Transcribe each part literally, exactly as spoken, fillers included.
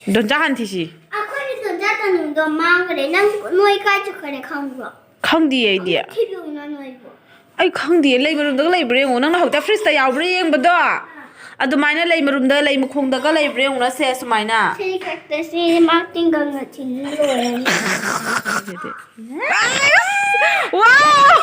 ꯗꯣꯟꯆꯥ ꯍꯥꯟ ꯊꯤꯁꯤ꯫ ꯑꯩꯈꯣꯏꯒꯤ ꯗꯣꯟꯆꯥ ꯇꯅꯨꯗꯣ ꯃꯥꯡꯈ꯭ꯔꯦ꯫ ꯅꯪ, ꯅꯣꯏ ꯀꯥꯏ ꯆꯠꯈ꯭ꯔꯦ ꯈꯪꯕ꯭ꯔꯣ? ꯈꯪꯗꯤꯌꯦ ꯑꯩꯗꯤ꯫ ꯑꯃꯨꯛ ꯊꯤꯕꯤꯌꯨꯅ ꯅꯣꯏꯕꯨ꯫ ꯑꯩ ꯈꯪꯗꯤꯌꯦ, ꯂꯩ ꯃꯔꯨꯝꯗꯒ ꯂꯩꯕ꯭ꯔꯥ ꯌꯦꯡꯉꯣ꯫ ꯅꯪꯅ ꯍꯧꯖꯤꯛꯇ ꯐ꯭ꯔꯤꯖꯇ ꯌꯥꯎꯕ꯭ꯔꯥ ꯌꯦꯡꯕꯗꯣ, ꯑꯗꯨꯃꯥꯏꯅ ꯂꯩ ꯃꯔꯨꯝꯗ, ꯂꯩ ꯃꯈꯣꯡꯗꯒ ꯂꯩꯕ꯭ꯔꯥ ꯌꯦꯡꯉꯨꯅꯁꯦ, ꯁꯨꯃꯥꯏꯅ꯫ ꯁꯤ ꯈꯛꯇ, ꯁꯤ ꯃꯥ ꯇꯤꯡꯒꯪꯅ ꯊꯤꯟ ꯂꯣꯏꯔꯅꯤ꯫ ꯋꯥꯎ!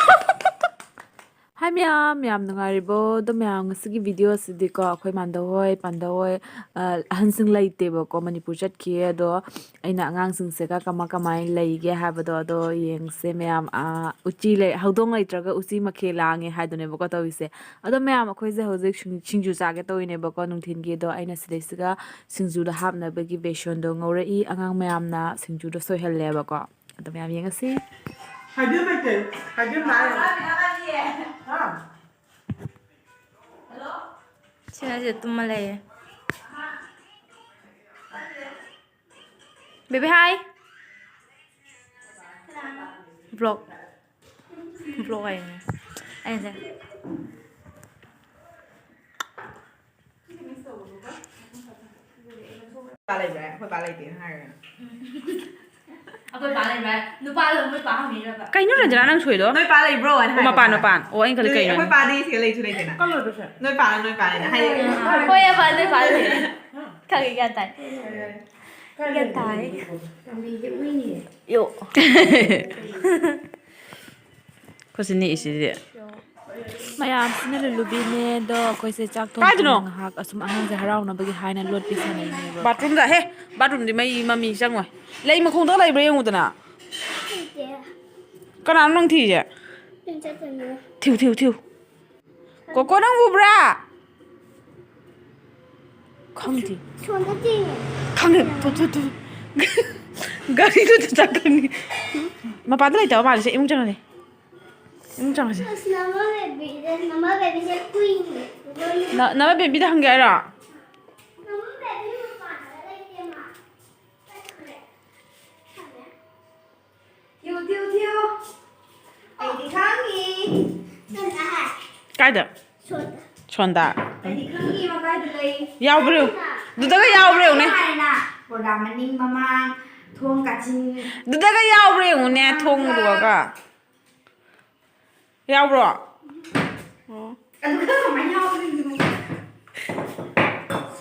ꯍꯥꯏ ꯃꯌꯥꯝ, ꯃꯌꯥꯝ ꯅꯨꯡꯉꯥꯏꯔꯤꯕꯣ? ꯑꯗꯣ ꯃꯌꯥꯝ, ꯉꯁꯤꯒꯤ ꯚꯤꯗꯤꯑꯣ ꯑꯁꯤꯗꯤꯀꯣ, ꯑꯩꯈꯣꯏ ꯃꯥꯟꯗꯧ ꯍꯣꯏ, ꯄꯥꯟꯗꯧ ꯍꯣꯏ, ꯑ, ꯑꯍꯟꯁꯤꯡ ꯂꯩꯇꯦꯕꯀꯣ, ꯃꯅꯤꯄꯨꯔ ꯆꯠꯈꯤꯌꯦ꯫ ꯑꯗꯣ ꯑꯩꯅ ꯑꯉꯥꯡꯁꯤꯡꯁꯦꯒ ꯀꯃꯥꯏ ꯀꯃꯥꯏꯅ ꯂꯩꯒꯦ ꯍꯥꯏꯕꯗꯣ, ꯑꯗꯣ ꯌꯦꯡꯁꯦ ꯃꯌꯥꯝ꯫ ꯑ, ꯎꯆꯤ ꯂꯩ, ꯍꯧꯗꯣꯡ ꯂꯩꯇ꯭ꯔꯒ ꯎꯆꯤ ꯃꯈꯦꯜ ꯂꯥꯡꯉꯦ ꯍꯥꯏꯗꯨꯅꯦꯕꯀꯣ ꯇꯧꯔꯤꯁꯦ꯫ ꯑꯗꯣ ꯃꯌꯥꯝ, ꯑꯩꯈꯣꯏꯁꯦ ꯍꯧꯖꯤꯛ ꯁꯤꯡ-, ꯁꯤꯡꯖꯨ ꯆꯥꯒꯦ ꯇꯧꯔꯤꯅꯦꯕꯀꯣ, ꯅꯨꯡꯊꯤꯜꯒꯤ꯫ ꯑꯗꯣ ꯑꯩꯅ ꯁꯤꯗꯩꯁꯤꯒ ꯁꯤꯡꯖꯨꯗ ꯍꯥꯞꯅꯕꯒꯤ ꯕꯦꯁꯣꯟꯗꯣ ꯉꯧꯔꯛꯏ꯫ ꯑꯉꯥꯡ ꯃꯌꯥꯝꯅ ꯁꯤꯡꯖꯨꯗꯣ ꯁꯣꯏꯍꯜꯂꯦꯕꯀꯣ꯫ ꯑꯗꯣ ꯃꯌꯥꯝ ꯌꯦꯡꯉꯁꯤ꯫ ꯍꯥꯏꯕꯤꯌꯨ ꯂꯩꯇꯦ꯫ ꯍꯥꯏꯕꯤꯌꯨ ꯂꯥꯛꯑꯦ꯫ ꯍꯥ? ꯁꯤꯅꯁꯦ ꯇꯨꯝꯃ ꯂꯩꯌꯦ꯫ ꯕꯦꯕꯤ ꯍꯥꯏ꯫ ꯕ꯭ꯂꯣꯛ꯫ ꯕ꯭ꯂꯣꯛ ꯍꯥꯏꯅꯦ꯫ ꯑꯩꯁꯦ꯫ ꯅꯨꯄꯥ ꯂꯩꯕ꯭ꯔꯥ? ꯑꯩꯈꯣꯏ ꯄꯥ ꯂꯩꯇꯦꯅ ꯍꯥꯏꯔꯦ꯫ ꯑꯩꯈꯣꯏ ꯄꯥ ꯂꯩꯕ꯭ꯔꯥ? ꯅꯨꯄꯥ ꯂꯩ, ꯃꯣꯏ ꯄꯥ ꯍꯪꯉꯤꯔꯕ? ꯀꯩꯅꯣ ꯔꯟꯖꯅꯥ ꯅꯪ ꯁꯣꯏꯗꯣ? ꯅꯣꯏ ꯄꯥ ꯂꯩꯕ꯭ꯔꯣ? ꯍꯥꯏꯅ ꯑꯣ, ꯍꯥꯏꯕ ꯃꯄꯥꯟ, ꯈꯪꯉꯦ꯫ ꯃꯄꯥꯟ꯫ ꯑꯣ, ꯑꯩꯅ ꯈꯜꯂꯤ ꯑꯗꯨꯗꯤ ꯀꯩꯅꯣ? ꯑꯩꯈꯣꯏ ꯄꯥꯗꯤ ꯁꯤꯗ ꯂꯩꯁꯨ ꯂꯩꯇꯦꯅ꯫ ꯀꯜꯂꯣꯏꯗ꯭ꯔꯣ ꯁꯦ? ꯅꯣꯏ ꯄꯥ, ꯅꯣꯏ ꯄꯥꯅꯦꯅ ꯍꯥꯏꯗꯤ꯫ ꯍꯣꯏ, ꯑꯩꯈꯣꯏ ꯄꯥ, ꯅꯣꯏ ꯄꯥ ꯂꯩ꯫ ꯈꯪꯉꯦ, ꯒ꯭ꯌꯥꯟ ꯇꯥꯏ꯫ ꯒ꯭ꯌꯥꯟ ꯇꯥꯏ꯫ ꯌꯣ꯫ ꯑꯩꯈꯣꯏꯁꯦ ꯅꯦꯛꯏꯁꯤꯗꯤ꯫ ꯃꯌꯥꯝꯁꯤꯅ ꯂꯨꯂꯨꯕꯤꯅꯦ, ꯑꯗꯣ ꯑꯩꯈꯣꯏꯁꯦ ꯆꯥꯛ ꯊꯣꯡ ꯀꯥꯏꯗꯅꯣ? ꯊꯣꯡꯅ ꯉꯥꯏꯍꯥꯛ ꯑꯁꯨꯝ ꯑꯉꯥꯡꯁꯦ ꯍꯔꯥꯎꯅꯕꯒꯤ ꯍꯥꯏꯅ ꯂꯣꯠꯄꯤ ꯁꯥꯟꯅꯩꯅꯦꯕ꯫ ꯕꯥꯠꯔꯨꯝꯗ, ꯍꯦ, ꯕꯥꯠꯔꯨꯝꯗꯤ ꯃꯩ ꯃꯃꯤ ꯆꯪꯉꯣꯏ꯫ ꯂꯩ ꯃꯈꯣꯡꯗ ꯂꯩꯕ꯭ꯔꯥ ꯌꯦꯡꯉꯨꯗꯅ꯫ ꯂꯩꯇꯦ꯫ ꯀꯅꯥꯅꯣ ꯅꯪ ꯊꯤꯔꯤꯁꯦ? ꯅꯪ ꯆꯠꯇꯣꯏꯅꯦ꯫ ꯊꯤꯌꯨ, ꯊꯤꯌꯨ, ꯊꯤꯌꯨ꯫ ꯀꯣꯀꯣ, ꯅꯪ ꯎꯕ꯭ꯔꯥ? ꯈꯪꯗꯦ꯫ ꯁꯣꯝꯗ ꯆꯤꯡꯉꯦ꯫ ꯈꯪꯗꯦ꯫ Two, two, two. ꯒꯥꯔꯤꯗꯨꯗ ꯆꯠꯈ꯭ꯔꯅꯤ꯫ ꯃꯄꯥꯟꯗ ꯂꯩꯇꯕ ꯃꯥꯜꯂꯦ꯫ ꯁꯦ, ꯏꯃꯨꯡ ꯆꯪꯉꯁꯦ꯫ ꯏꯃꯨꯡ ꯆꯪꯉꯁꯦ꯫ ꯑꯁ, ꯃꯃꯥ ꯕꯦꯕꯤꯁꯦ, ꯃꯃꯥ ꯕꯦꯕꯤꯁꯦ ꯀꯨꯏꯅꯦ꯫ ꯅ-, ꯅꯃꯥ ꯕꯦꯕꯤꯗ ꯍꯪꯒꯦ ꯍꯥꯏꯔꯣ? ꯃꯃꯥ ꯕꯦꯕꯤ ꯃꯄꯥꯟꯗ ꯂꯩꯇꯦ ꯃꯥ꯫ ꯆꯠꯈ꯭ꯔꯦ꯫ ꯊꯝꯃꯦ꯫ ꯊꯤꯌꯨ, ꯊꯤꯌꯨ, ꯊꯤꯌꯨ꯫ ꯑꯩꯗꯤ ꯈꯪꯉꯤ꯫ ꯀꯥꯏꯗ? ꯁꯣꯟꯗ꯫ ꯁꯣꯟꯗ꯫ ꯑꯩꯗꯤ ꯈꯪꯉꯤ, ꯃꯥ ꯀꯥꯏꯗ ꯂꯩ? ꯌꯥꯎꯕ꯭ꯔꯣ? ꯑꯗꯨꯗꯒ ꯌꯥꯎꯕ꯭ꯔꯣ ꯌꯦꯡꯉꯨꯅꯦ꯫ ꯍꯥꯏꯅ꯫ ꯃꯅꯤꯡ ꯃꯃꯥꯡ, ꯊꯣꯡ ꯀꯥꯆꯤꯟ꯫ ꯑꯗꯨꯗꯒ ꯌꯥꯎꯕ꯭ꯔꯥ ꯌꯦꯡꯉꯨꯅꯦ, ꯊꯣꯡꯗꯨꯒ꯫ ꯌꯥꯎꯕ꯭ꯔꯣ? ꯑꯣ꯫ ꯑꯗꯨꯒ ꯀꯃꯥꯏꯅ ꯌꯥꯎꯕꯅꯣ?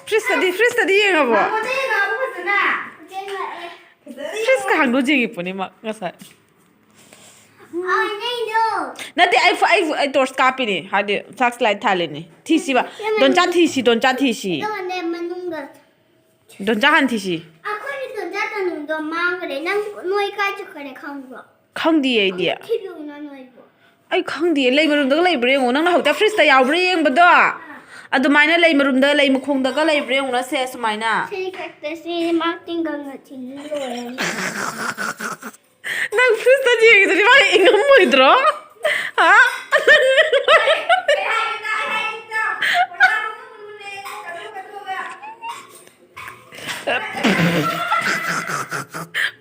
ꯐ꯭ꯔꯤꯖꯇꯗꯤ, ꯐ꯭ꯔꯤꯖꯇꯗꯤ ꯌꯦꯡꯉꯕꯣ? ꯃꯉꯣꯟꯗ ꯌꯦꯡꯉꯛꯑꯕꯣ ꯐꯖꯅ? ꯐꯖꯅ ꯐ꯭ꯔꯤꯖꯀ ꯌꯦꯡꯉꯣ꯫ ꯍꯥꯡꯗꯣꯛꯑ ꯌꯦꯡꯉꯤꯄꯣꯠꯅꯤ ꯃꯥ ꯉꯁꯥꯏ꯫ ꯑꯥ, ꯅꯪꯗꯣ꯫ ꯅꯠꯇꯦ, ꯑꯩ ꯐ-, ꯑꯩ, ꯑꯩ ꯇꯣꯔꯆ ꯀꯥꯞꯄꯤꯅꯤ, ꯍꯥꯏꯗꯤ ꯐ꯭ꯂꯥꯁ ꯂꯥꯏꯠ ꯊꯥꯜꯂꯤꯅꯤ꯫ ꯊꯤꯁꯤꯕ꯫ ꯁꯤ ꯗꯣꯟꯆꯥ ꯃꯅꯨꯡ-, ꯊꯤꯁꯤ, ꯗꯣꯟꯆꯥ ꯊꯤꯁꯤ꯫ ꯑꯗꯨꯒꯅꯦ ꯃꯅꯨꯡꯗ꯫ ꯗꯣꯟꯆꯥ ꯍꯥꯟ ꯊꯤꯁꯤ꯫ ꯑꯩꯈꯣꯏꯒꯤ ꯗꯣꯟꯆꯥ ꯇꯅꯨꯗꯣ ꯃꯥꯡꯈ꯭ꯔꯦ꯫ ꯅꯪ, ꯅꯣꯏ ꯀꯥꯏ ꯆꯠꯈ꯭ꯔꯦ ꯈꯪꯕ꯭ꯔꯣ? ꯈꯪꯗꯤꯌꯦ ꯑꯩꯗꯤ꯫ ꯑꯃꯨꯛ ꯊꯤꯕꯤꯌꯨꯅ ꯅꯣꯏꯕꯨ꯫ ꯑꯩ ꯈꯪꯗꯤꯌꯦ, ꯂꯩ ꯃꯔꯨꯝꯗꯒ ꯂꯩꯕ꯭ꯔꯥ ꯌꯦꯡꯉꯣ꯫ ꯅꯪꯅ ꯍꯧꯖꯤꯛꯇ ꯐ꯭ꯔꯤꯖꯇ ꯌꯥꯎꯕ꯭ꯔꯥ ꯌꯦꯡꯕꯗꯣ? ꯑꯥ꯫ ꯑꯗꯨꯃꯥꯏꯅ ꯂꯩ ꯃꯔꯨꯝꯗ, ꯂꯩ ꯃꯈꯣꯡꯗꯒ ꯂꯩꯕ꯭ꯔꯥ ꯌꯦꯡꯉꯨꯅꯁꯦ, ꯁꯨꯃꯥꯏꯅ꯫ ꯁꯤ ꯈꯛꯇ, ꯁꯤ ꯃꯥ ꯇꯤꯡꯒꯪꯅ ꯊꯤꯜꯂ ꯂꯣꯏꯔꯅꯤ꯫ ꯅꯪ ꯐ꯭ꯔꯤꯖꯇ ꯌꯦꯡꯉꯤꯗꯨꯗꯤ ꯃꯥ ꯏꯪꯉꯝꯃꯣꯏꯗ꯭ꯔꯣ? ꯍꯥ?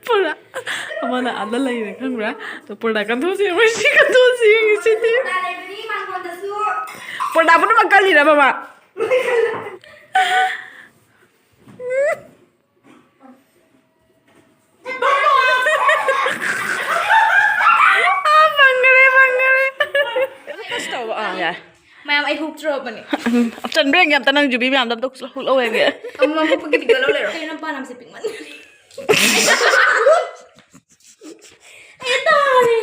ꯄꯨꯔꯥ ꯑꯃꯅ ꯑꯥꯗ ꯂꯩꯔꯦ ꯈꯪꯕ꯭ꯔꯥ? ꯑꯗꯣ ꯄꯨꯔꯥ ꯀꯟꯊꯣꯛꯑꯁꯤ ꯌꯦꯡꯉꯨ, ꯁꯤ ꯀꯟꯊꯣꯛꯑꯁꯤ ꯌꯦꯡꯉꯨ, ꯁꯤꯗꯤ꯫ ꯄꯨꯔꯥ ꯄꯨꯝꯅꯃꯛ ꯀꯜꯂꯤꯔꯕ ꯃꯥ? ꯑꯥ, ꯐꯪꯈ꯭ꯔꯦ, ꯐꯪꯈ꯭ꯔꯦ꯫ ꯀꯁ ꯇꯧꯕ, ꯑꯥ, ꯌꯥꯔꯦ꯫ ꯃꯌꯥꯝ, ꯑꯩ ꯍꯨꯛ ꯊ꯭ꯔꯣꯕꯅꯦ꯫ ꯎꯝ, ꯆꯟꯕ꯭ꯔꯥ ꯌꯦꯡꯒꯦ ꯑꯝꯇ, ꯅꯪ ꯖꯨꯕꯤ ꯃꯌꯥꯝꯗꯣ ꯑꯝꯇ ꯍꯨꯛ ꯂꯧ ꯌꯦꯡꯒꯦ꯫ ꯑꯃꯨꯛ ꯑꯃꯨꯛ ꯄꯨꯛꯀꯤ ꯄꯤꯛꯇ ꯂꯧ ꯂꯩꯔꯣ꯫ ꯀꯩꯅꯣ ꯅꯨꯄꯥ ꯅꯝꯁꯦ ꯄꯤꯛꯃꯟꯈ꯭ꯔꯦ꯫ ꯑꯩ ꯇꯥꯔꯦ꯫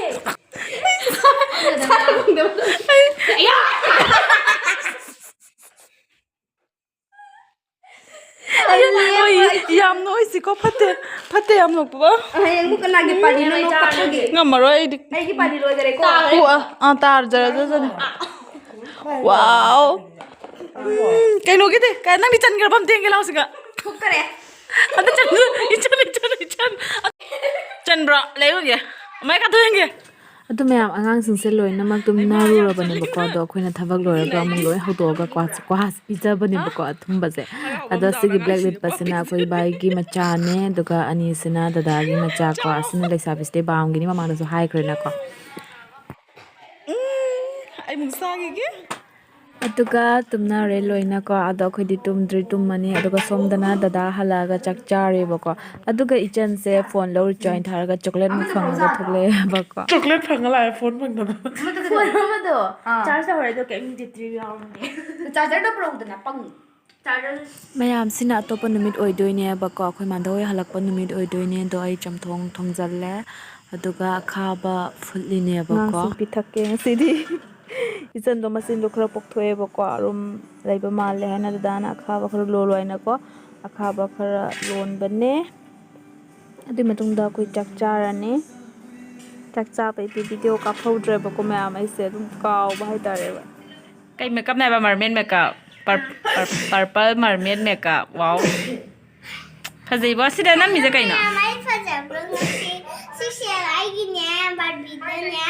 ꯑꯌꯥ! ꯑꯗꯨꯅꯦ, ꯍꯣꯏ, ꯍꯣꯏ꯫ ꯌꯥꯝ ꯅꯣꯛꯏꯁꯤꯀꯣ, ꯐꯠꯇꯦ, ꯐꯠꯇꯦ ꯌꯥꯝ ꯅꯣꯛꯄ꯫ ꯍꯌꯦꯡ ꯑꯃꯨꯛ ꯀꯅꯥꯒꯤ ꯄꯥꯂꯤꯅꯣ ꯅꯣꯛꯄꯒꯤ? ꯉꯝꯃꯔꯣꯏ ꯑꯩꯗꯤ꯫ ꯑꯩꯒꯤ ꯄꯥꯂꯤ ꯂꯣꯏꯈꯔꯦꯀꯣ꯫ ꯇꯥꯈ꯭ꯔꯦ꯫ ꯍꯨ, ꯑ, ꯑ, ꯇꯥꯔꯖꯔꯖꯅꯤ꯫ ꯋꯥꯎ꯫ ꯎꯝ, ꯀꯩꯅꯣꯒꯤꯗꯤ, ꯀ-, ꯅꯪꯗꯤ ꯆꯟꯈ꯭ꯔꯕ ꯑꯝꯇ ꯌꯦꯡꯒꯦ ꯂꯥꯎꯁꯤꯒ꯫ ꯊꯣꯛꯈꯔꯦ꯫ ꯑꯗꯨ ꯆꯟ-, ꯏꯆꯟ, ꯏꯆꯟ, ꯏꯆꯟ꯫ ꯆꯟꯕ꯭ꯔꯣ? ꯂꯩꯔꯨꯒꯦ꯫ ꯃꯥꯏ ꯀꯥꯊꯣꯛ ꯌꯦꯡꯒꯦ꯫ ꯑꯗꯨ ꯃꯌꯥꯝ ꯑꯉꯥꯡꯁꯤꯡꯁꯦ ꯂꯣꯏꯅꯃꯛ ꯇꯨꯝꯅꯔꯨꯔꯕꯅꯦꯕꯀꯣ꯫ ꯑꯗꯣ ꯑꯩꯈꯣꯏꯅ ꯊꯕꯛ ꯂꯣꯏꯔꯒ ꯑꯃꯨꯛ ꯂꯣꯏ ꯍꯧꯗꯣꯛꯑꯒ ꯀ꯭ꯋꯥꯁ, ꯀ꯭ꯋꯥꯁ ꯄꯤꯖꯕꯅꯦꯕꯀꯣ, ꯑꯊꯨꯝꯕꯁꯦ꯫ ꯑꯗꯣ ꯁꯤꯒꯤ ꯕ꯭ꯂꯦꯛ ꯂꯤꯠꯄꯁꯤꯅ ꯑꯩꯈꯣꯏ ꯏꯕꯥꯏꯒꯤ ꯃꯆꯥꯅꯦ, ꯑꯗꯨꯒ ꯑꯅꯤꯁꯤꯅ ꯗꯗꯥꯒꯤ ꯃꯆꯥ ꯀꯣ꯫ ꯑꯁꯤꯅ ꯂꯩꯁꯥꯕꯤꯁꯤꯗꯤ ꯕꯥꯝꯒꯤꯅꯤ, ꯃꯃꯥꯡꯗꯁꯨ ꯍꯥꯏꯈ꯭ꯔꯦꯅꯀꯣ꯫ ꯎꯝ, ꯑꯩ ꯑꯃꯨꯛ ꯆꯥꯈꯤꯒꯦ꯫ ꯑꯗꯨꯒ ꯇꯨꯝꯅꯔꯦ ꯂꯣꯏꯅꯀꯣ꯫ ꯑꯗꯣ ꯑꯩꯈꯣꯏꯗꯤ ꯇꯨꯝꯗ꯭ꯔꯤ, ꯇꯨꯝꯃꯅꯤ꯫ ꯑꯗꯨꯒ ꯁꯣꯝꯗꯅ ꯗꯗꯥ ꯍꯜꯂꯛꯑꯒ ꯆꯥꯛ ꯆꯥꯔꯦꯕꯀꯣ꯫ ꯑꯗꯨꯒ ꯏꯆꯟꯁꯦ ꯐꯣꯟ ꯂꯧꯔꯨꯆꯣ ꯍꯥꯏꯅ ꯊꯥꯔꯒ ꯆꯣꯀ꯭ꯂꯦꯠ ꯑꯃ ꯐꯪꯉꯒ ꯊꯣꯛꯂꯛꯑꯦꯕꯀꯣ꯫ ꯆꯣꯀ꯭ꯂꯦꯠ ꯐꯪꯉ ꯂꯥꯛꯑꯦ, ꯐꯣꯟ ꯐꯪꯗꯕ꯫ ꯐꯣꯟ ꯑꯃꯗꯣ ꯑꯥ꯫ ꯆꯥꯔꯖ ꯇꯧꯍꯧꯔꯦ, ꯑꯗꯣ ꯀꯩꯝ ꯏꯟꯗꯤꯇ꯭ꯔꯤ ꯌꯥꯎꯔꯝꯗꯦ꯫ ꯆꯥꯔꯖꯔꯗꯣ ꯄꯨꯔꯛꯎꯗꯅ, ꯄꯪꯉꯤ꯫ ꯆꯥꯔꯖꯔ ꯃꯌꯥꯝꯁꯤꯅ ꯑꯇꯣꯞꯄ ꯅꯨꯃꯤꯠ ꯑꯣꯏꯗꯣꯏꯅꯦꯕꯀꯣ꯫ ꯑꯩꯈꯣꯏ ꯃꯥꯟꯗꯣ ꯍꯣꯏ ꯍꯜꯂꯛꯄ ꯅꯨꯃꯤꯠ ꯑꯣꯏꯗꯣꯏꯅꯦ꯫ ꯑꯗꯣ ꯑꯩ ꯆꯝꯊꯣꯡ ꯊꯣꯡꯖꯜꯂꯦ, ꯑꯗꯨꯒ ꯑꯈꯥꯕ ꯐꯨꯠꯂꯤꯅꯦꯕꯀꯣ꯫ ꯑꯉꯥꯡꯁꯤꯡ ꯄꯤꯊꯛꯀꯦ ꯉꯁꯤꯗꯤ꯫ ꯏꯆꯟꯗꯣ ꯃꯆꯤꯟꯗꯣ ꯈꯔ ꯄꯣꯛꯊꯣꯛꯑꯦꯕꯀꯣ, ꯑꯔꯨꯝ ꯂꯩꯕ ꯃꯥꯜꯂꯦ ꯍꯥꯏꯅ ꯗꯗꯥꯅ ꯑꯈꯥꯕ ꯈꯔ ꯂꯣꯜꯂꯣ ꯍꯥꯏꯅꯀꯣ, ꯑꯈꯥꯕ ꯈꯔ ꯂꯣꯟꯕꯅꯦ꯫ ꯑꯗꯨꯏ ꯃꯇꯨꯡꯗ ꯑꯩꯈꯣꯏ ꯆꯥꯛ ꯆꯥꯔꯅꯤ꯫ ꯆꯥꯛ ꯆꯥꯕꯩꯗꯤ ꯚꯤꯗꯤꯑꯣ ꯀꯥꯞꯍꯧꯗ꯭ꯔꯦꯕꯀꯣ ꯃꯌꯥꯝ, ꯑꯩꯁꯦ ꯑꯗꯨꯝ ꯀꯥꯎꯕ ꯍꯥꯏꯇꯥꯔꯦꯕ꯫ ꯀꯩ ꯃꯦꯀꯞꯅꯦ ꯍꯥꯏꯕ? Mermaid makeup. Pur-, pur-, purple mermaid makeup. Wow. ꯐꯖꯩꯕꯣ꯫ ꯁꯤꯗ ꯅꯝꯃꯤꯁꯦ ꯀꯩꯅꯣ? ꯃꯌꯥꯝ, ꯑꯩ ꯐꯖꯕ꯭ꯔꯣ ꯉꯁꯤ? ꯁꯤꯁꯦ ꯑꯩꯒꯤꯅꯦ, ꯕꯥꯔꯕꯤꯗꯅꯦ,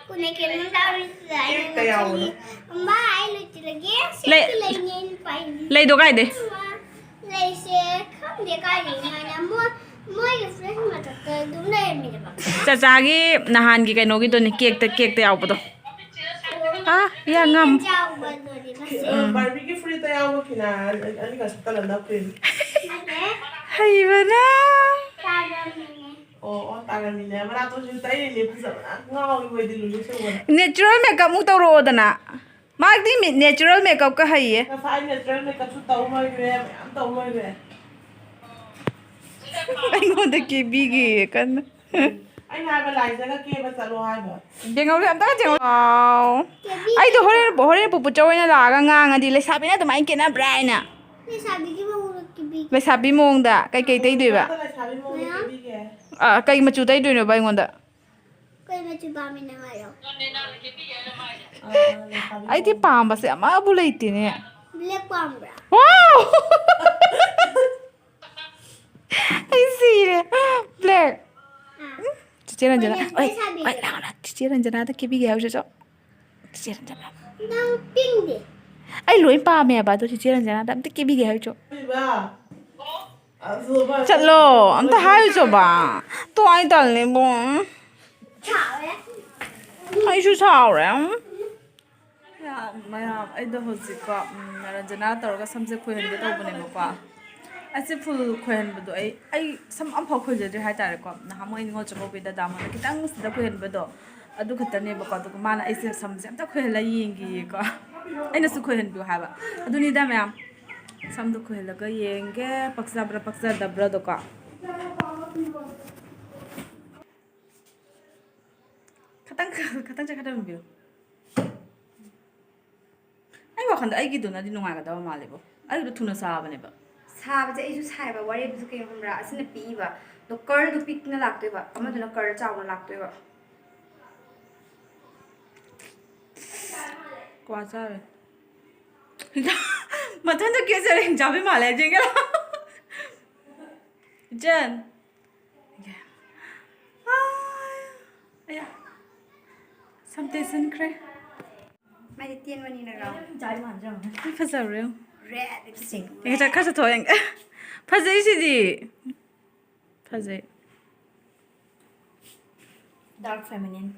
ꯀꯨꯟꯅ ꯀꯩꯅꯣꯝ ꯇꯧꯔꯤꯁꯤꯗ ꯑꯩꯅ ꯀꯌꯥ ꯉꯁꯤ꯫ ꯌꯥꯎꯕꯅꯣ? ꯑꯃ ꯑꯩ ꯂꯣꯏꯁꯤꯜꯂꯒꯦ꯫ ꯂꯩ-, ꯁꯤꯒꯤ ꯂꯩꯅꯦ ꯑꯩꯅ ꯄꯥꯏꯔꯤꯁꯦ꯫ ꯂꯩꯗꯣ ꯀꯥꯏꯗꯩ? ꯑꯃ ꯂꯩꯁꯦ ꯈꯪꯗꯦ ꯀꯥꯏꯗꯩꯅꯣ ꯍꯥꯏꯅ ꯃꯣꯏ, ꯃꯣꯏꯒꯤ ꯐ꯭ꯔꯤꯖ ꯃꯊꯛꯇ ꯑꯗꯨꯝ ꯂꯩꯔꯝꯃꯤꯅꯦꯕ꯫ ꯆꯆꯥꯒꯤ ꯅꯍꯥꯟꯒꯤ ꯀꯩꯅꯣꯒꯤꯗꯨꯅꯦ, ꯀꯦꯛꯇ, ꯀꯦꯛꯇ ꯌꯥꯎꯕꯗꯣ꯫ ꯑꯥ, ꯌꯥ ꯉꯝ-, ꯆꯥꯎꯕꯗꯨꯗꯤ ꯃꯁꯤ꯫ ꯎꯝ꯫ ꯕꯥꯔꯕꯤꯒꯤ ꯐꯨꯔꯤꯠꯇ ꯌꯥꯎꯕ ꯐꯤꯅꯥ ꯑꯅꯤꯒ ꯁꯨꯞꯇꯅ ꯅꯞꯈ꯭ꯔꯤꯅꯤ꯫ ꯅꯠꯇꯦ꯫ ꯍꯩꯕꯅ꯫ ꯇꯥꯔꯝꯃꯤꯅꯦ꯫ ꯑꯣ, ꯑꯣ, ꯇꯥꯔꯝꯃꯤꯅꯦ꯫ ꯃꯅꯥꯇꯣꯟꯁꯨ ꯇꯩꯔꯤꯅꯦ ꯐꯖꯕꯅ꯫ ꯉꯥꯎꯔꯤ ꯃꯣꯏꯗꯤ ꯂꯨꯂꯨ ꯁꯦꯡꯕꯗ꯫ ꯅꯦꯆꯔꯦꯜ ꯃꯦꯀꯞ ꯑꯃꯨꯛ ꯇꯧꯔꯛꯑꯣꯗꯅ꯫ ꯃꯥꯗꯤ ꯃꯤ ꯅꯦꯆꯔꯦꯜ ꯃꯦꯀꯞꯀ ꯍꯩꯌꯦ꯫ ꯉꯁꯥꯏ ꯅꯦꯆꯔꯦꯜ ꯃꯦꯀꯞꯁꯨ ꯇꯧ ꯂꯣꯏꯈ꯭ꯔꯦ, ꯃꯌꯥꯝ ꯇꯧ ꯂꯣꯏꯈ꯭ꯔꯦ꯫ ꯑꯩꯉꯣꯟꯗ ꯀꯦꯕꯤꯒꯦ ꯀꯟꯅ꯫ ꯑꯩꯅ ꯍꯥꯏꯕ ꯂꯥꯏꯖꯒ ꯀꯦꯕ ꯆꯠꯂꯣ ꯍꯥꯏꯕ꯫ ꯌꯦꯡꯍꯧꯁꯦ ꯑꯝꯇ ꯌꯦꯡꯍꯧ-, ꯋꯥꯎ꯫ ꯀꯦꯕꯤꯒꯦ꯫ ꯑꯩꯗꯣ ꯍꯣꯔꯦꯟ, ꯍꯣꯔꯦꯟ ꯄꯨꯄꯨ ꯆꯧ ꯑꯣꯏꯅ ꯂꯥꯛꯑꯒ ꯉꯥꯡꯉꯗꯤ ꯂꯩꯁꯥꯕꯤꯅ ꯑꯗꯨꯃꯥꯏꯅ ꯀꯦꯅꯕ꯭ꯔꯥ ꯍꯥꯏꯅ꯫ ꯂꯩꯁꯥꯕꯤꯒꯤ ꯃꯑꯣꯡꯗ ꯀꯦꯕꯤꯒꯦ꯫ ꯂꯩꯁꯥꯕꯤ ꯃꯑꯣꯡꯗ ꯀꯩꯀꯩ ꯇꯩꯗꯣꯏꯕ? ꯂꯩꯁꯥꯕꯤ ꯃꯑꯣꯡꯗ ꯃꯌꯥꯝ꯫ ꯀꯦꯕꯤꯒꯦ꯫ ꯑꯥ, ꯀꯩ ꯃꯆꯨ ꯇꯩꯗꯣꯏꯅꯣꯕ ꯑꯩꯉꯣꯟꯗ? ꯀꯩ ꯃꯆꯨ ꯄꯥꯝꯃꯤ ꯅꯪ ꯍꯥꯏꯔꯣ? ꯑꯥ, ꯂꯩꯁꯥꯕꯤ ꯑꯩꯗꯤ ꯃꯑꯣꯡꯗ꯫ ꯄꯥꯝꯕꯁꯦ ꯑꯃꯕꯨ ꯂꯩꯇꯦꯅꯦ꯫ ꯕ꯭ꯂꯦꯛ ꯄꯥꯝꯕ꯭ꯔꯥ? ꯋꯥꯎ! ꯑꯩ ꯁꯤꯔꯦ꯫ ꯕ꯭ꯂꯦꯛ꯫ ꯑꯥ꯫ ꯆꯤꯆꯦ ꯔꯟꯖꯅꯥ꯫ ꯍꯣꯏ, ꯂꯩꯁꯥꯕꯤ꯫ ꯍꯣꯏ, ꯂꯥꯛꯑꯣ, ꯂꯥꯛꯑꯣ꯫ ꯆꯤꯆꯦ ꯔꯟꯖꯅꯥꯗ ꯀꯦꯕꯤꯒꯦ ꯍꯥꯏꯔꯨꯆꯣ ꯆꯣ꯫ ꯆꯤꯆꯦ ꯔꯟꯖꯅꯥ꯫ ꯅꯪ ꯄꯤꯡꯗꯤ? ꯑꯩ ꯂꯣꯏ ꯄꯥꯝꯃꯦ ꯍꯥꯏꯕ, ꯑꯗꯣ ꯆꯤꯆꯦ ꯔꯟꯖꯅꯥꯗ ꯑꯝꯇ ꯀꯦꯕꯤꯒꯦ ꯍꯥꯏꯔꯨꯆꯣ꯫ ꯄꯤꯕ꯫ ꯑꯗꯨ ꯃꯥ ꯆꯠꯂꯣ, ꯑꯝꯇ ꯍꯥꯏꯔꯨꯆꯣꯕ꯫ ꯇꯣ ꯑꯩ ꯇꯜꯂꯦꯕꯣ꯫ ꯁꯥꯎꯔꯦ꯫ ꯑꯩꯁꯨ ꯁꯥꯎꯔꯦ꯫ ꯃꯌꯥꯝ, ꯑꯩꯗꯣ ꯍꯧꯖꯤꯛꯀꯣ, ꯎꯝ, ꯔꯟꯖꯅꯥ ꯇꯧꯔꯒ ꯁꯝꯁꯦ ꯈꯣꯏꯍꯟꯒꯦ ꯇꯧꯕꯅꯦꯕꯀꯣ꯫ ꯑꯩꯁꯦ ꯐꯨꯜ ꯈꯣꯏꯍꯟꯕꯗꯣ ꯑꯩ, ꯑꯩ ꯁꯝ ꯑꯝꯐꯥꯎ ꯈꯣꯏꯖꯗ꯭ꯔꯤ ꯍꯥꯏꯇꯥꯔꯦꯀꯣ꯫ ꯅꯍꯥꯟꯃꯨꯛ ꯑꯩ ꯅꯤꯉꯣꯜ ꯆꯥꯛꯀꯧꯕꯩꯗ ꯗꯥ ꯃꯣꯟꯅ ꯈꯤꯇꯪ ꯁꯤꯗ ꯈꯣꯏꯍꯟꯕꯗꯣ ꯑꯗꯨ ꯈꯛꯇꯅꯦꯕꯀꯣ꯫ ꯑꯗꯨꯒ ꯃꯥꯅ ꯑꯩꯁꯦ ꯁꯝꯁꯦ ꯑꯝꯇ ꯈꯣꯏꯍꯜꯂ ꯌꯦꯡꯒꯦꯌꯦꯀꯣ꯫ ꯑꯩꯅꯁꯨ ꯈꯣꯏꯍꯟꯕꯤꯌꯨ ꯍꯥꯏꯕ꯫ ꯑꯗꯨꯅꯤꯗ ꯃꯌꯥꯝ, ꯁꯝꯗꯣ ꯈꯣꯏꯍꯜꯂꯒ ꯌꯦꯡꯒꯦ, ꯄꯛꯆꯕ꯭ꯔꯥ ꯄꯛꯆꯗꯕ꯭ꯔꯥꯗꯣꯀꯣ꯫ ꯈꯇꯪ, ꯈꯇꯪ ꯆꯠꯈꯠꯍꯟꯕꯤꯌꯨ꯫ ꯑꯩ ꯋꯥꯈꯟꯗ ꯑꯩꯒꯤꯗꯨꯅꯗꯤ ꯅꯨꯡꯉꯥꯏꯒꯗꯕ ꯃꯥꯜꯂꯦꯕꯣ꯫ ꯑꯩꯒꯤꯗꯣ ꯊꯨꯅ ꯁꯥꯕꯅꯦꯕ꯫ ꯁꯥꯕꯁꯦ ꯑꯩꯁꯨ ꯁꯥꯏꯕ, ꯋꯥꯔꯦꯞꯁꯨ ꯀꯩꯅꯣ ꯈꯪꯕ꯭ꯔꯥ? ꯑꯁꯤꯅ ꯄꯤꯛꯏꯕ, ꯑꯗꯣ ꯀꯔꯜꯗꯣ ꯄꯤꯛꯅ ꯂꯥꯛꯇꯣꯏꯕ, ꯑꯃꯗꯨꯅ ꯀꯔꯜ ꯆꯥꯎꯅ ꯂꯥꯛꯇꯣꯏꯕ꯫ ꯀ꯭ꯋꯥ ꯆꯥꯔꯦ꯫ ꯃꯊꯟꯗ ꯀꯦꯖꯔꯦ, ꯍꯤꯡꯆꯥꯕꯤ ꯃꯥꯜꯂꯦ, ꯌꯦꯡꯒꯦ ꯂꯥꯎ꯫ ꯏꯆꯟ꯫ ꯑꯌꯥ꯫ ꯁꯝ ꯇꯦꯁꯤꯟꯈ꯭ꯔꯦ꯫ ꯃꯥꯏꯗꯤ ꯇꯦꯟꯕꯅꯤꯅ ꯔꯥꯎꯟ꯫ ꯌꯥꯝ ꯐꯖꯕ꯭ꯔꯦ꯫ Red lipstick. ꯌꯦꯡꯒꯦ, ꯈꯔ ꯆꯠꯊꯣꯛ ꯌꯦꯡꯒꯦ꯫ ꯐꯖꯩ ꯁꯤꯗꯤ꯫ ꯐꯖꯩ꯫ Dark feminine.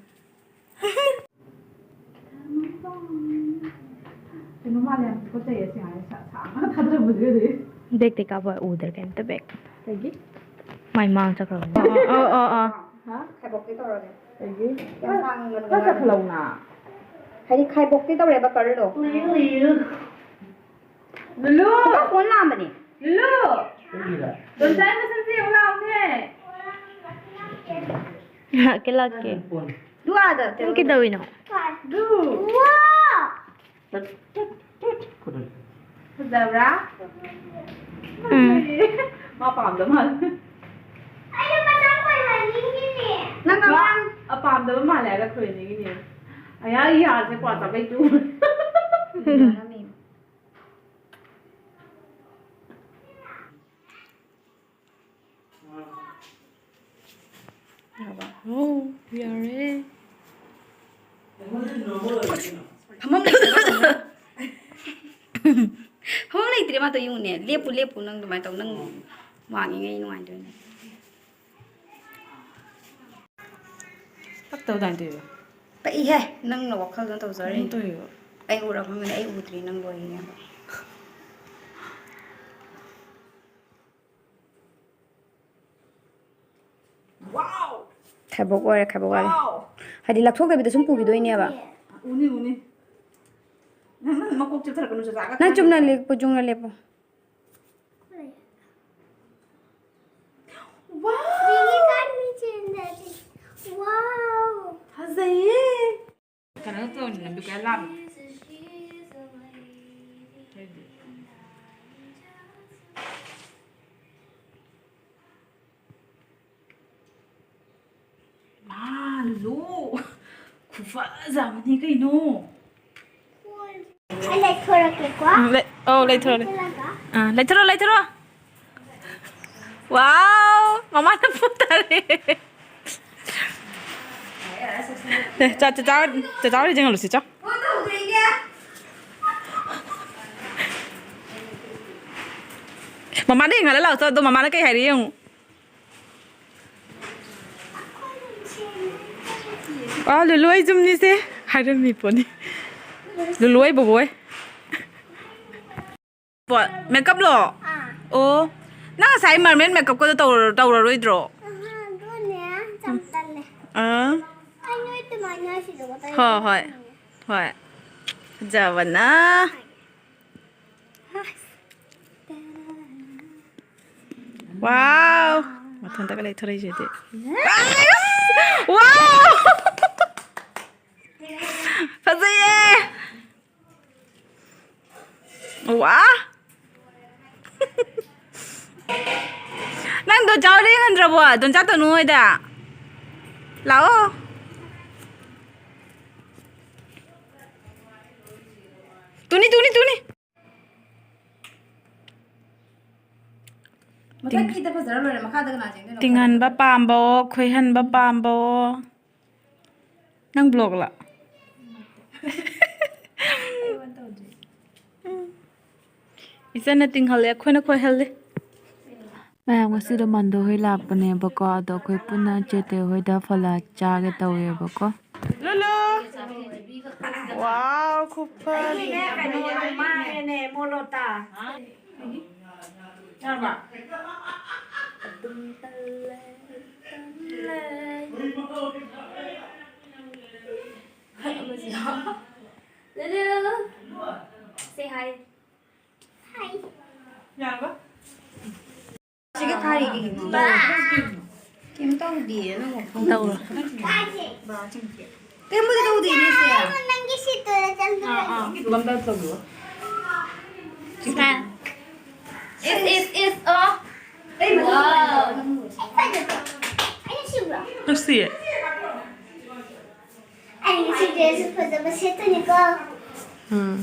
ꯀꯩꯅꯣ ꯃꯥꯜꯂꯦ, ꯌꯥꯝ ꯇꯨꯀꯠꯆꯩꯌꯦ ꯑꯁꯤ ꯉꯥꯏ ꯁꯥ-, ꯁꯥꯡꯅ ꯊꯥꯗꯔꯛꯄꯁꯤꯒꯗꯤ꯫ ꯕꯦꯛꯇꯤ ꯀꯥꯞꯄ ꯎꯗ꯭ꯔꯦ ꯀꯩꯝꯇ ꯕꯦꯛ꯫ ꯀꯩꯒꯤ? ꯃꯥꯏ ꯃꯥꯡ ꯆꯠꯈ꯭ꯔꯕꯅꯦ꯫ ꯑꯣ, ꯑꯣ, ꯑꯣ, ꯑꯣ꯫ ꯍꯥ? ꯈꯥꯏꯕꯣꯛꯇꯤ ꯇꯧꯔꯒꯦ꯫ ꯀꯩꯒꯤ? ꯌꯥꯝ ꯁꯥꯡꯅ ꯈꯔ ꯆꯠꯈꯠꯂꯛꯎꯅ꯫ ꯍꯥꯏꯗꯤ ꯈꯥꯏꯕꯣꯛꯇꯤ ꯇꯧꯔꯦꯕ ꯀꯔꯜꯗꯣ꯫ ꯂꯨꯂꯨ! Papa phone ꯂꯥꯛꯑꯝꯕꯅꯦ꯫ ꯂꯨꯂꯨ! ꯗꯣꯟꯆꯥꯏ ꯃꯁꯝꯁꯦ ꯌꯦꯡꯉꯨ ꯂꯥꯛꯑꯣꯅꯦ꯫ ꯂꯥꯛꯀꯦ, ꯂꯥꯛꯀꯦ꯫ ꯗꯨ ꯑꯥꯗ ꯅꯪ ꯀꯩꯗꯧꯔꯤꯅꯣ? ꯗꯨ꯫ ꯐꯖꯕ꯭ꯔꯥ? ꯎꯝ꯫ ꯃꯥ ꯄꯥꯝꯗ ꯃꯥꯜꯂꯦ꯫ ꯅꯪ ꯃꯥ ꯑꯉꯥꯡ ꯑꯄꯥꯝꯗꯕ ꯃꯥꯜꯂꯦ ꯍꯥꯏꯔꯒ ꯈꯣꯏꯅꯤꯒꯤꯅꯦ꯫ ꯑꯌꯥ, ꯑꯩ ꯌꯥꯁꯦ ꯀ꯭ꯋꯥ ꯆꯥꯕꯩ ꯇꯨ꯫ ꯎꯝ꯫ ꯑꯣ, ꯌꯥꯔꯦ꯫ ꯐꯝꯐꯝ ꯂꯩꯇ꯭ꯔꯦ ꯃꯥ ꯇꯧꯔꯤꯁꯦ꯫ ꯐꯝꯐꯝ ꯂꯩꯇ꯭ꯔꯦ ꯃꯥ ꯇꯧꯔꯤꯁꯦ ꯌꯦꯡꯉꯨꯅꯦ꯫ ꯂꯦꯞꯄꯨ, ꯂꯦꯞꯄꯨ, ꯅꯪ ꯑꯗꯨꯃꯥꯏꯅ ꯇꯧ꯫ ꯅꯪ ꯋꯥꯡꯉꯤꯉꯩ ꯅꯨꯡꯉꯥꯏꯗꯣꯏꯅꯦ꯫ ꯄꯛꯇꯕ ꯑꯗꯨꯃꯥꯏꯅ ꯇꯧꯏꯕ꯫ ꯄꯛꯏꯍꯦ, ꯅꯪꯅ ꯋꯥꯈꯜꯗ ꯇꯧꯖꯔꯤꯅꯦ꯫ ꯀꯩꯅꯣ ꯇꯧꯏꯕ꯫ ꯑꯩ ꯎꯔꯕ ꯈꯪꯒꯅꯤ, ꯑꯩ ꯎꯗ꯭ꯔꯤ ꯅꯪ ꯂꯣꯏꯔꯤꯅꯦꯕ꯫ Wow! ꯈꯥꯏꯕꯣꯛ ꯑꯣꯏꯔꯦ, ꯈꯥꯏꯕꯣꯛ ꯋꯥꯠꯂꯦ꯫ Wow! ꯍꯥꯏꯗꯤ ꯂꯧꯊꯣꯛꯇꯕꯤꯗ ꯁꯨꯝ ꯄꯨꯈꯤꯗꯣꯏꯅꯦꯕ꯫ ꯎꯅꯤ, ꯎꯅꯤ꯫ ꯅꯪ, ꯅꯪ ꯃꯀꯣꯛ ꯆꯤꯛꯊꯔꯛꯀꯅꯨ, ꯆꯥꯆꯥꯒ ꯅꯪ ꯆꯨꯝꯅ ꯊꯥꯡꯒꯦ꯫ ꯂꯦꯞꯄꯨ, ꯆꯨꯝꯅ ꯂꯦꯞꯄꯨ꯫ Wow! Wow! ꯐꯖꯩꯌꯦ꯫ ꯀꯩꯅꯣ ꯇꯧꯔꯤꯅꯦ, ꯕꯤꯀꯥ ꯂꯥꯛꯑꯦ꯫ ꯃꯥ, ꯂꯨ꯫ ꯈꯨꯐꯖ ꯑꯃꯅꯤ ꯀꯩꯅꯣ꯫ ꯑꯩ ꯂꯩꯊꯣꯔꯛꯀꯦꯀꯣ꯫ ꯎꯝ, ꯂꯩ-, ꯑꯧ, ꯂꯩꯊꯣꯔꯛꯑꯣ꯫ ꯂꯩꯊꯣꯔꯛꯑꯒ꯫ ꯑꯥ, ꯂꯩꯊꯣꯔꯛꯑꯣ, ꯂꯩꯊꯣꯔꯛꯑꯣ꯫ Wow! ꯃꯃꯥꯅ ꯄꯨꯊꯔꯦ꯫ ꯑꯦ, ꯆꯥ-, ꯆꯥ-, ꯆꯥ-, ꯆꯥ ꯍꯣꯏꯗ ꯆꯪꯍꯜꯂꯨꯁꯤ, ꯆꯥ꯫ ꯃꯃꯥꯗ ꯌꯦꯡꯍꯜꯂ ꯂꯥꯛꯑꯣ, ꯆꯣ, ꯑꯗꯣ ꯃꯃꯥꯅ ꯀꯩ ꯍꯥꯏꯔꯤ ꯌꯦꯡꯉꯨ꯫ ꯑꯥ, ꯂꯨꯂꯨ ꯑꯩ ꯌꯨꯝꯅꯤꯁꯦ ꯍꯥꯏꯔꯝꯃꯤ ꯄꯣꯠꯅꯤ꯫ ꯂꯨꯂꯨ ꯑꯩ ꯕꯣꯕꯣꯏ꯫ ꯄꯣꯠ, ꯃꯦꯀꯞꯂꯣ? ꯑꯥ꯫ ꯑꯣ, ꯅꯪ ꯉꯁꯥꯏ ꯃꯔꯃꯦꯟ ꯃꯦꯀꯞꯀꯗꯣ ꯇꯧꯔ-, ꯇꯧꯔꯔꯣꯏꯗ꯭ꯔꯣ? ꯑꯍꯥ, ꯑꯗꯨꯅꯦ, ꯌꯥꯝ ꯇꯜꯂꯦ꯫ ꯑꯥ꯫ ꯑꯩ ꯅꯣꯏ ꯑꯗꯨꯃꯥꯏꯅ ꯁꯤꯗꯒ ꯇꯧꯔꯗꯤ ꯍꯣꯏ, ꯍꯣꯏ, ꯐꯅꯤꯡꯉꯦ꯫ ꯍꯣꯏ꯫ ꯐꯖꯕꯅ꯫ ꯍꯣꯏ꯫ Wow! ꯃꯊꯟꯇꯒ ꯂꯩꯊꯣꯔꯛꯏꯁꯤꯗꯤ꯫ Wow! ꯐꯖꯩꯌꯦ! ꯋꯥ! ꯅꯪ ꯗꯣꯟꯆꯥ ꯍꯣꯏꯗ ꯌꯦꯡꯍꯟꯗ꯭ꯔꯕꯣ? ꯗꯣꯟꯆꯥ ꯇꯣꯅꯨ ꯍꯣꯏꯗ? ꯂꯥꯛꯑꯣ꯫ ꯇꯨꯅꯤ, ꯇꯨꯅꯤ, ꯇꯨꯅꯤ꯫ ꯃꯊꯛꯀꯤꯗ ꯐꯖꯔ ꯂꯣꯏꯔꯦ, ꯃꯈꯥꯗ ꯀꯅꯥ ꯆꯦꯟꯗꯣꯏꯅꯣ? ꯇꯤꯡꯍꯟꯕ ꯄꯥꯝꯕꯑꯣ, ꯈꯣꯏꯍꯟꯕ ꯄꯥꯝꯕꯑꯣ꯫ ꯅꯪ ꯕ꯭ꯂꯣꯛꯂꯣ? ꯑꯩ ꯑꯣꯟ ꯇꯧꯗ꯭ꯔꯤ꯫ ꯏꯆꯟꯅ ꯇꯤꯡꯍꯜꯂꯦ, ꯑꯩꯈꯣꯏꯅ ꯈꯣꯏꯍꯜꯂꯦ꯫ ꯃꯌꯥꯝ ꯉꯁꯤꯗꯣ ꯃꯟꯗꯨ ꯍꯣꯏ ꯂꯥꯛꯄꯅꯦꯕꯀꯣ, ꯑꯗꯣ ꯑꯩꯈꯣꯏ ꯄꯨꯟꯅ ꯆꯦꯇꯦ ꯍꯣꯏꯗ ꯐꯣꯂꯥ ꯆꯥꯒꯦ ꯇꯧꯋꯦꯕꯀꯣ꯫ ꯂꯨꯂꯨ! ꯋꯥꯎ, ꯈꯨꯐ꯫ ꯑꯩꯒꯤꯅꯦ, ꯀꯩꯅꯣ, ꯃꯥꯅꯦꯅꯦ, ꯃꯣꯂꯣꯇꯥ꯫ ꯌꯥꯔꯕ? ꯑꯗꯨꯝ ꯇꯜꯂꯦ, ꯇꯜꯂꯦ꯫ ꯑꯃꯁꯤꯅ꯫ ꯂꯨꯂꯨ, say hi꯫ Hi꯫ ꯌꯥꯔꯕ? ꯁꯤꯒ ꯈꯥꯔꯤꯒ ꯀꯩꯅꯣ? ꯀꯩꯝ ꯇꯧꯗꯤꯌꯦ, ꯅꯪ ꯋꯥꯈꯜ ꯇꯧꯔꯣ꯫ ꯀꯩꯝꯕꯨꯗꯤ ꯇꯧꯗꯦꯅꯦ, ꯁꯦ꯫ ꯅꯪꯒꯤ ꯁꯤꯠꯇꯨꯗ ꯆꯪꯗ꯭ꯔꯗꯤ꯫ ꯑꯥ, ꯑꯥ꯫ ꯂꯝꯗ ꯇꯧꯕꯤꯌꯣ꯫ ꯁꯤꯒ꯫ Is, is, is, ꯑꯣ꯫ ꯑꯩ ꯃꯊꯪ ꯋꯥꯎ꯫ ꯑꯩꯅ ꯁꯤꯕ꯭ꯔꯣ? ꯅꯨꯡꯁꯤꯌꯦ꯫ ꯑꯩ ꯉꯁꯤ dress ꯐꯖꯕ ꯁꯦꯠꯇꯣꯏꯅꯤꯀꯣ꯫ ꯎꯝ꯫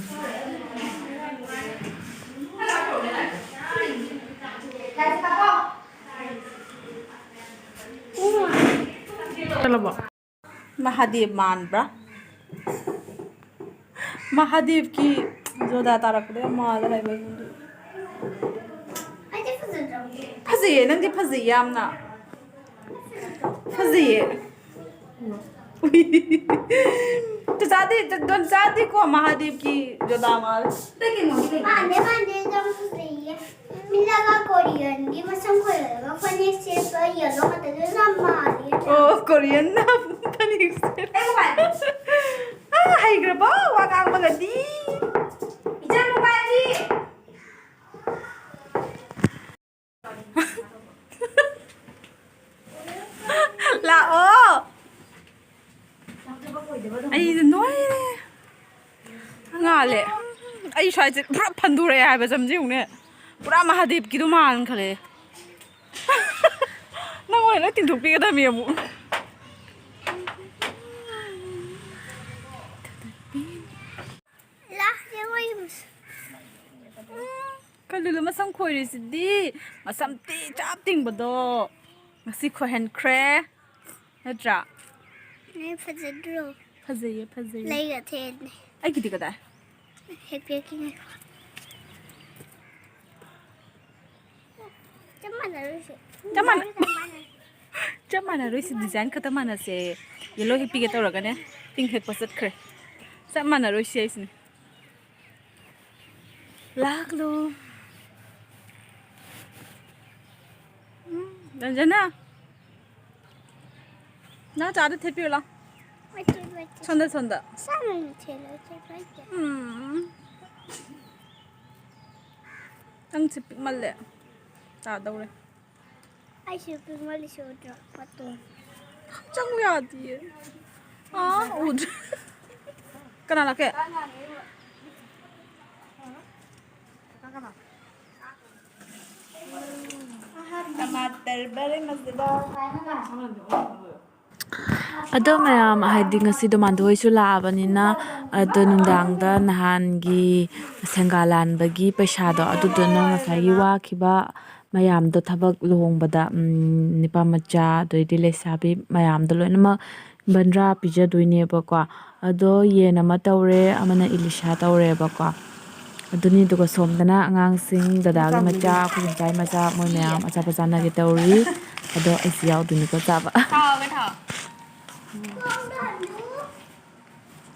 ꯆꯠꯂꯕꯣ? ꯃꯍꯥꯗꯦꯕ ꯃꯥꯟꯕ꯭ꯔꯥ? ꯃꯍꯥꯗꯦꯕꯀꯤ ꯖꯣꯗꯥ ꯇꯥꯔꯛꯄꯗ ꯌꯥꯝ ꯃꯥꯜꯂꯦ ꯍꯥꯏꯕ ꯑꯩꯉꯣꯟꯗ꯫ ꯑꯩꯗꯤ ꯐꯖꯗ꯭ꯔꯣ? ꯐꯖꯩꯌꯦ, ꯅꯪꯗꯤ ꯐꯖꯩꯌꯦ ꯌꯥꯝꯅ꯫ ꯐꯖꯩꯌꯦ꯫ ꯆꯥꯗꯦ, ꯗꯣꯟ ꯆꯥꯗꯦꯀꯣ, ꯃꯍꯥꯗꯦꯕꯀꯤ ꯖꯣꯗꯥ ꯃꯥꯜꯂꯦ꯫ ꯃꯥꯟꯗꯦ, ꯃꯥꯟꯗꯦ, ꯌꯥꯝ ꯐꯖꯩꯌꯦ꯫ ꯃꯤꯠꯂꯒ ꯀꯣꯔꯤꯌꯟꯒꯤ ꯃꯁꯝ ꯈꯣꯏꯔꯒ ꯐꯅꯦꯛ ꯁꯦꯠꯄ yellow ꯉꯥꯛꯇꯗꯨ ꯌꯥꯝ ꯃꯥꯜꯂꯦ꯫ ꯑꯣ, ꯀꯣꯔꯤꯌꯟꯅ ꯐꯅꯦꯛ ꯁꯦꯠꯄ꯫ ꯑꯩ ꯃꯃꯥꯏꯗꯣ꯫ ꯑꯥ, ꯍꯩꯈ꯭ꯔꯕꯣ ꯋꯥ ꯉꯥꯡꯕꯒꯗꯤ? ꯏꯆꯟ ꯅꯨꯄꯥꯗꯤ꯫ ꯂꯥꯛꯑꯣ꯫ ꯑꯩꯗꯤ ꯅꯣꯏꯔꯦ꯫ ꯉꯥꯜꯂꯦ꯫ ꯑꯩ ꯁ꯭ꯋꯥꯏꯁꯦ ꯄꯨꯔꯥ ꯐꯟꯗꯣꯔꯛꯑꯦ ꯍꯥꯏꯕ, ꯁꯝꯁꯦ ꯌꯦꯡꯉꯨꯅꯦ꯫ ꯄꯨꯔꯥ ꯃꯍꯥꯗꯦꯕꯀꯤꯗꯣ ꯃꯥꯟꯈ꯭ꯔꯦ꯫ ꯅꯪ ꯑꯣꯏꯅ ꯂꯣꯏ ꯇꯤꯡꯊꯣꯛꯄꯤꯒꯗꯕꯅꯤ ꯑꯃꯨꯛ꯫ ꯂꯥꯛꯑꯦ ꯃꯣꯏ꯫ ꯎꯝ, ꯀꯜꯂꯨꯂꯨ ꯃꯁꯝ ꯈꯣꯏꯔꯤꯁꯤꯗꯤ, ꯃꯁꯝ ꯇꯤ ꯆꯞ ꯇꯤꯡꯕꯗꯣ ꯉꯁꯤ ꯈꯣꯏꯍꯟꯈ꯭ꯔꯦ, ꯅꯠꯇ꯭ꯔꯥ? ꯅꯪ ꯐꯖꯗ꯭ꯔꯣ? ꯐꯖꯩꯌꯦ, ꯐꯖꯩꯌꯦ꯫ ꯂꯩꯒ ꯊꯦꯠꯅꯦ꯫ ꯑꯩꯒꯤꯗꯤ ꯀꯗꯥꯏ? ꯍꯦꯛ ꯄꯤꯔꯛꯀꯦ ꯉꯥꯏꯈꯣ꯫ ꯆꯞ ꯃꯥꯟꯅꯔꯣꯏꯁꯦ꯫ ꯆꯞ ꯃꯥꯟꯅ-, design ꯈꯛꯇ ꯃꯥꯟꯅꯩ꯫ ꯆꯞ ꯃꯥꯟꯅꯔꯣꯏꯁꯦ, design ꯈꯛꯇ ꯃꯥꯟꯅꯁꯦ꯫ Yellow ꯍꯦꯛꯄꯤꯒꯦ ꯇꯧꯔꯒꯅꯦ, pink ꯍꯦꯛꯄ ꯆꯠꯈ꯭ꯔꯦ꯫ ꯆꯞ ꯃꯥꯟꯅꯔꯣꯏ ꯁꯤ ꯍꯥꯏꯁꯤꯅꯦ꯫ ꯂꯥꯛꯂꯣ꯫ ꯎꯝ, ꯔꯟꯖꯅꯥ꯫ ꯅꯪ ꯆꯥꯗꯣ ꯊꯦꯠꯄꯤꯔꯨ ꯂꯥꯎ꯫ ꯃꯆꯦ, ꯃꯆꯦ꯫ ꯁꯣꯝꯗ, ꯁꯣꯝꯗ꯫ ꯆꯥꯅ ꯊꯦꯠꯂꯣ, ꯊꯦꯠꯂꯣ, ꯊꯦꯠꯂꯣ꯫ ꯎꯝ꯫ ꯅꯪꯁꯦ ꯄꯤꯛꯃꯜꯂꯦ꯫ ꯇꯥꯗꯧꯔꯦ꯫ ꯑꯩꯁꯨ ꯄꯤꯛꯃꯜꯂꯤ ꯁꯨꯗ꯭ꯔꯣ? ꯃꯇꯣꯟ꯫ ꯆꯪꯉꯨ ꯌꯥꯗꯤꯌꯦ꯫ ꯑꯥ, ꯎꯗ꯭ꯔꯦ꯫ ꯀꯅꯥ ꯂꯥꯛꯀꯦ? टमाटर बड़े मजेदार। ꯑꯗꯣ ꯃꯌꯥꯝ, ꯍꯥꯏꯗꯤ ꯉꯁꯤꯗꯣ ꯃꯥꯟꯗꯣ ꯍꯣꯏꯁꯨ ꯂꯥꯛꯑꯕꯅꯤꯅ, ꯑꯗꯣ ꯅꯨꯡꯗꯥꯡꯗ ꯅꯍꯥꯟꯒꯤ ꯁꯦꯡꯒꯥ ꯂꯥꯟꯕꯒꯤ ꯄꯩꯁꯥꯗꯣ, ꯑꯗꯨꯗꯨꯅ ꯉꯁꯥꯏꯒꯤ ꯋꯥꯈꯤꯕ ꯃꯌꯥꯝꯗꯣ, ꯊꯕꯛ ꯂꯨꯍꯣꯡꯕꯗ, ꯎꯝ, ꯅꯨꯄꯥ ꯃꯆꯥ ꯑꯗꯩꯗꯤ ꯂꯩꯁꯥꯕꯤ ꯃꯌꯥꯝꯗꯣ ꯂꯣꯏꯅꯃꯛ ꯕꯟꯗ꯭ꯔꯥ ꯄꯤꯖꯗꯣꯏꯅꯦꯕꯀꯣ꯫ ꯑꯗꯣ ꯌꯦꯟ ꯑꯃ ꯇꯧꯔꯦ, ꯑꯃꯅ ꯏꯂꯤꯁꯥ ꯇꯧꯔꯦꯕꯀꯣ꯫ ꯑꯗꯨꯅꯤ, ꯑꯗꯨꯒ ꯁꯣꯝꯗꯅ ꯑꯉꯥꯡꯁꯤꯡ, ꯗꯗꯥꯒꯤ ꯃꯆꯥ, ꯑꯩꯈꯣꯏ ꯏꯆꯥꯒꯤ ꯃꯆꯥ, ꯃꯣꯏ ꯃꯌꯥꯝ ꯑꯆꯥꯄꯣꯠ ꯆꯥꯅꯒꯦ ꯇꯧꯔꯤ꯫ ꯑꯗꯣ ꯑꯩꯁꯨ ꯌꯥꯎꯗꯣꯏꯅꯤꯀꯣ ꯆꯥꯕ꯫ ꯊꯥꯎꯒ ꯊꯥꯎ꯫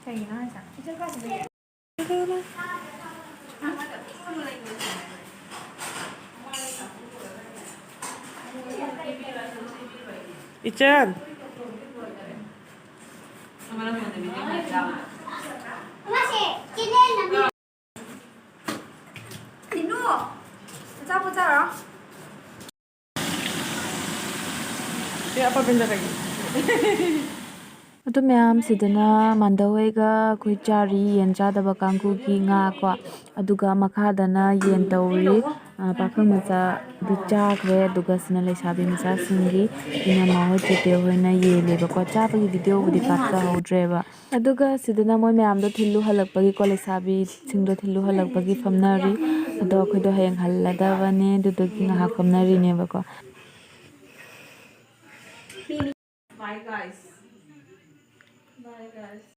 ꯀꯩꯒꯤꯅꯣ ꯍꯥꯏꯁꯦ? ꯏꯆꯟ꯫ ꯀꯩꯅꯣ? ꯑꯆꯥꯄꯣꯠ ꯆꯥꯔꯣ? ꯁꯤ ꯑꯄꯥ ꯄꯦꯟꯗ ꯀꯩꯒꯤ? ꯑꯗꯨ ꯃꯌꯥꯝꯁꯤꯗꯅ ꯃꯥꯟꯗꯧ ꯍꯣꯏꯒ ꯑꯩꯈꯣꯏ ꯆꯥꯔꯤ, ꯌꯦꯟ ꯆꯥꯗꯕ ꯀꯥꯡꯕꯨꯒꯤ ꯉꯥ ꯀꯣ꯫ ꯑꯗꯨꯒ ꯃꯈꯥꯗꯅ ꯌꯦꯟ ꯇꯧꯔꯤ꯫ ꯑ, ꯄꯥꯈꯪ ꯃꯆꯥꯗꯤ ꯆꯥꯈ꯭ꯔꯦ, ꯑꯗꯨꯒ ꯁꯤꯅ ꯂꯩꯁꯥꯕꯤ ꯃꯆꯥꯁꯤꯡꯒꯤ ꯏꯅꯝꯃ ꯍꯣꯏ, ꯆꯦꯆꯦ ꯍꯣꯏꯅ ꯌꯦꯜꯂꯦꯕꯀꯣ꯫ ꯆꯥꯕꯒꯤ ꯚꯤꯗꯤꯑꯣꯕꯨꯗꯤ ꯀꯥꯞꯆꯍꯧꯗ꯭ꯔꯦꯕ꯫ ꯑꯗꯨꯒ ꯁꯤꯗꯅ ꯃꯣꯏ ꯃꯌꯥꯝꯗꯣ ꯊꯤꯜꯂꯨ ꯍꯜꯂꯛꯄꯒꯤꯀꯣ, ꯂꯩꯁꯥꯕꯤꯁꯤꯡꯗꯣ ꯊꯤꯜꯂꯨ ꯍꯜꯂꯛꯄꯒꯤ ꯐꯝꯅꯔꯤ꯫ ꯑꯗꯣ ꯑꯩꯈꯣꯏꯗꯣ ꯍꯌꯦꯡ ꯍꯜꯂꯗꯕꯅꯦ, ꯑꯗꯨꯗꯨꯒꯤ ꯉꯥꯏꯍꯥꯛ ꯐꯝꯅꯔꯤꯅꯦꯕꯀꯣ꯫